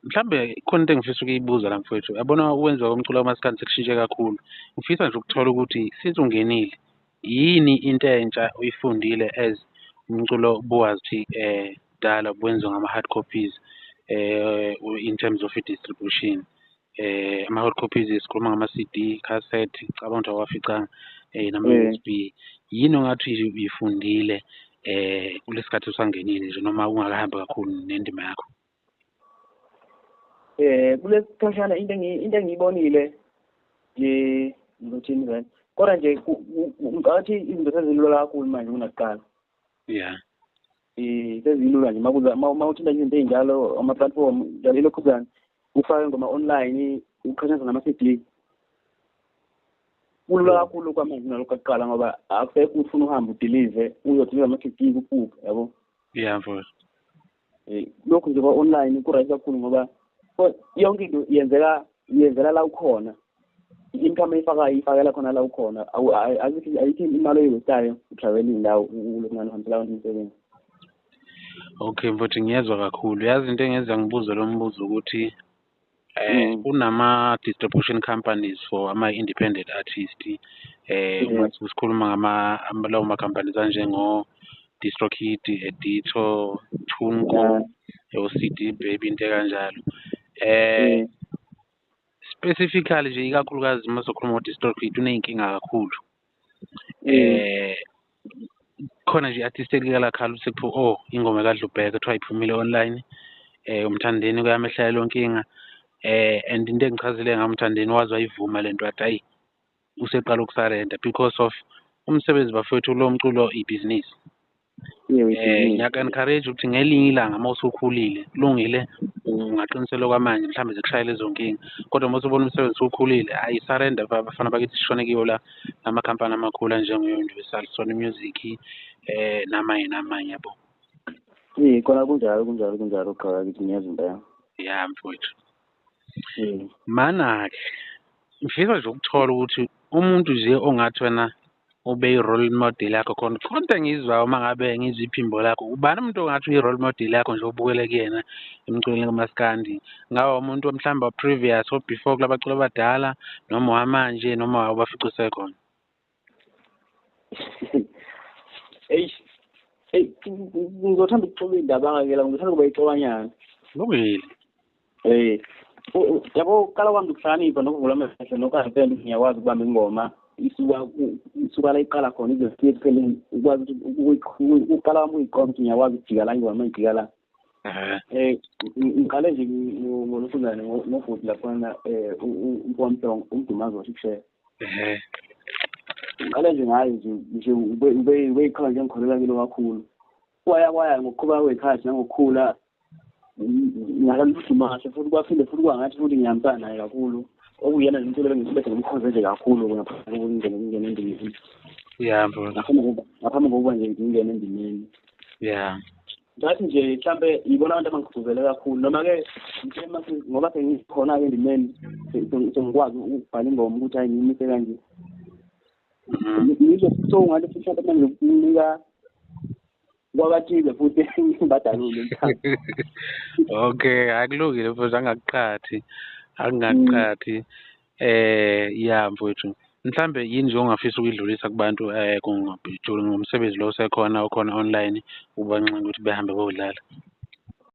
Mhlawumbe khona into engifisa ukuyibuza la mfowethu, yabona ukwenziwa komculo kamaskandi sekushintshe kakhulu. Ngifisa nje ukuthola ukuthi since ungenile yini into entsha oyifundile as umculo obuwazi ukuthi kudala kwenziwa ngama-hard copies in terms of i-distribution. Ama-hard copies sikhuluma ngama-CD, cassette, ngicabanga ukuthi awuwaficanga nama-USB. Yini ongathi uyifundile kulesi sikhathi usangenile nje noma ungakahambi kakhulu nendima yakho? Kulesi sikhashana into engiyibonile nje, ngizothini vele, kodwa nje ngicabanga ukuthi izinto sezilula kakhulu manje kunakuqala. Sezilula nje makuza uma uthinta izinto ey'njalo, ama-platform njalo, ilokhuzana ufake ingoma online, uqhathanisa nama-CD, kulula kakhulu kwamanje kunalokhu akuqala, ngoba akusekho ukuthi ufuna uhambe u-deliver, uyodiliva ama-CD kupuphu, yabo. Yeah mfowethu. Lokhu nje kwa-online ku-right kakhulu ngoba yonke into yenzeka, yenzela la ukhona. I-income eyifakayo ifakela khona la ukhona. Ayikho imali oyi-waste-ayo u-traveling la ulokhu uhambisela abantu umsebenzi. Okay mfowethu, ngiyezwa kakhulu. Yazi into engenza ngibuze lo mbuzo ukuthi kunama-distribution companies for ama-independent artist. Ungathi sikhuluma ngama lawo ma-companies anjengo DistroKid, Edito, TuneCore, o-CD Baby, into ekanjalo. Specifically nje ikakhulukazi uma sokhuluma ngo-DistroKid uney'nkinga kakhulu. Khona nje i-artist elike lakhala ukuthi sekuthiwa, oh, ingoma kaDlubheke kuthiwa iphumile online, uMthandeni kuyamehlela leyo nkinga. And into engichazile ngaMthandeni waze wayivuma lento, wathi hhayi, useqala uku-surrender because of umsebenzi bafowethu lo mculo ibhizinisi. Ngiyaku-encourage ukuthi ngelinye ilanga uma usukhulile, kulungile ungaqinisela okwamanje mhlawumbe zikushayele lezo nkinga, kodwa uma usubona umsebenzi usukhulile, hhayi, surrender bafana bakithi, sishone kiwo la amakhampani amakhulu anjengo-Universal, Sony Music, namanye namanye, yabo. Khona kunjalo, kunjalo, kunjalo, cha kithi ngiyezwa impela. Ya mfowethu. Mana-ke ngifisa nje ukuthola ukuthi umuntu nje ongathi wena ube i-role model yakho khona, khona into engiyizwayo uma ngabe ngizwa iphimbo lakho, ubani umuntu ongathi uyi-role model yakho nje obukele kuyena emculweni kamaskandi? Ngabe umuntu mhlawumbe wa-previous or before kulabaculi abadala noma owamanje noma ubafice usekhona? Eish, eyi, ngizothanda ukuxoxa indaba-ke la, ngizothanda ukuba ixokanyana. Kulungile. Yabo, ukuqala kwami ukuhlakanipha nokuvula amehlo noku-understand ukuthi ngiyakwazi ukubamba ingoma isuka la iqala khona ize ifike ekupheleni, ukwazi ukuthi ukuqala kwami kuyiqonda ukuthi ngiyakwazi ukujika la ingoma mayijika la. Ngiqale nje ngolufundane ngobhuti laphana, umfowamhlongo uMdumazi waseKushela. Ngiqale nje ngayo nje ube iqhala nje ngikholelwa kilo kakhulu. Kwaya kwaya ngokuqhubeka kwey'khathi nangokukhula ngakamdumazi futhi kwaphinde futhi kwangathi futhi ngihambisana naye kakhulu. Okuyena nje umculo bengibethe ngimkhonze nje kakhulu ngaphambi kokungena ngingene endimeni. Ya mfowethu. Ngaphambi kokuba nje ngingene endimeni. Ngathi nje mhlambe yibona abantu abangigqugquzele kakhulu, noma-ke ngoba sengikhona-ke endimeni sengikwazi ukubhala ingoma ukuthi hayi ngiyimise kanje. Ngizwe futhi ngathi futhi mhlambe manje ngikunika kwabathize futhi ngibadalule mhlawumbe. Okay, akulungile mfowethu, angakuqhathi. Angakuqhathi. Ya mfowethu. Mhlambe yini nje ongafisa ukuyidlulisa kubantu ngomsebenzi lo osekhona okhona online ubanxenxe ukuthi behambe beyodlala?